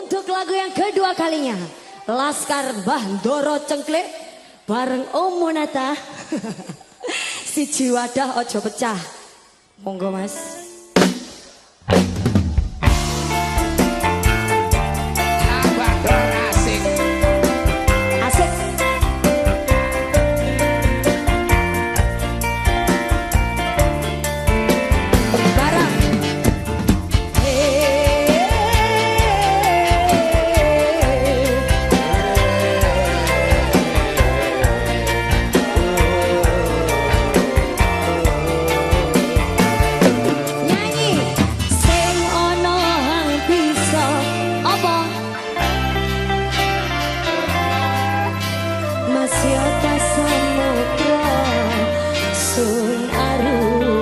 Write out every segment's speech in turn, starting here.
Untuk lagu yang kedua kalinya, Laskar Mbah Ndoro Cengklik bareng Om Monata. Siji wadah ojo pecah. Monggo Mas. Asik. Asik. Bareng. Nyanyi sing ana hang bisa apa masih atas samudra sun arungi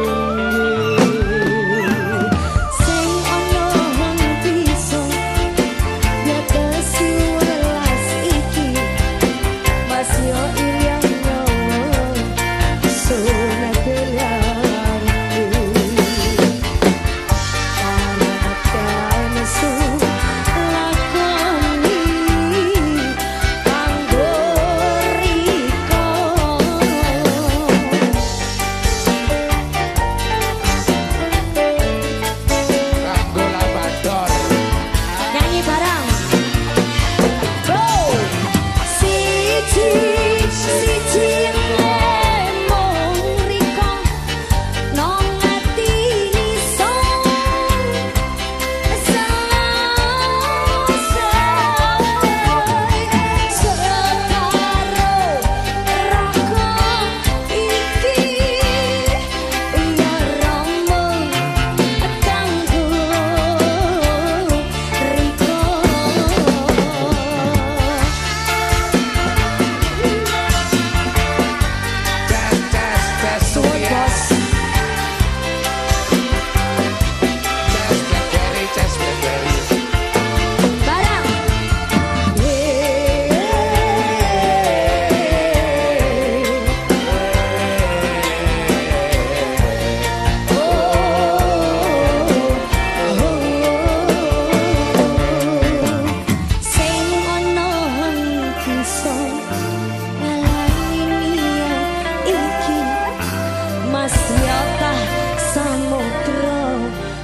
sing ana hang bisa ngatasi welas iki masih ilang nyawa sun Kanggo Labador. Nyanyi bareng. Go. Siji siji lemong riko nong ati nison selesai separo raka iki ya romo kanggo riko. Ces ces ces surya. Ces Blackberry, ces Blackberry. Bareng. Sing ana bisa ngalangi niat iki Mas Yota samudra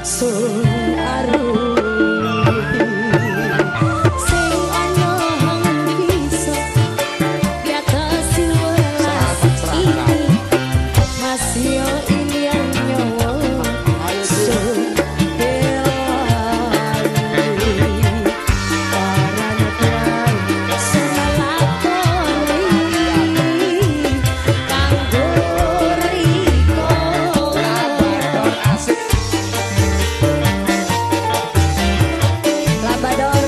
sun arungi sing ana bisa ngatasi welas iki Mas yo ilang nyawa sun belani Labador asik. Labador.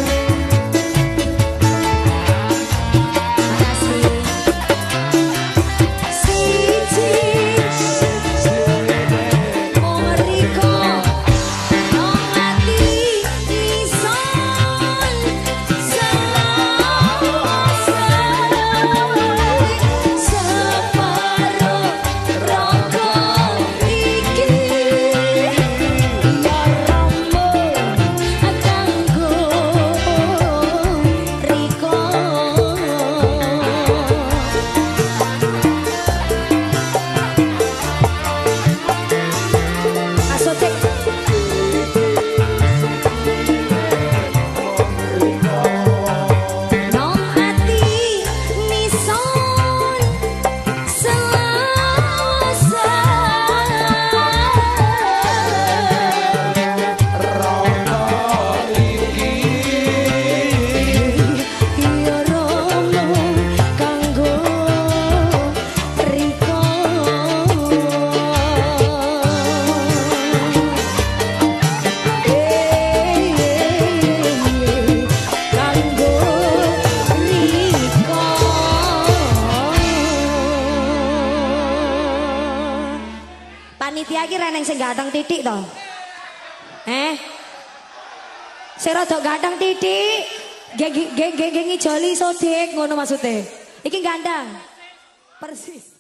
Makasih. Siji mriko nang ati ison selawase separo raka iki ya romo kanggo riko. Asotek. Nong ati nison selawase Rono iki. Ya romo kanggo riko. Kanggo riko. Panitia iki reneng sing ganteng titik to. Eh? Sing rada ganteng titik. Geng geng geng geng ngijoli sodik ngono maksude. Iki ganteng. Persis.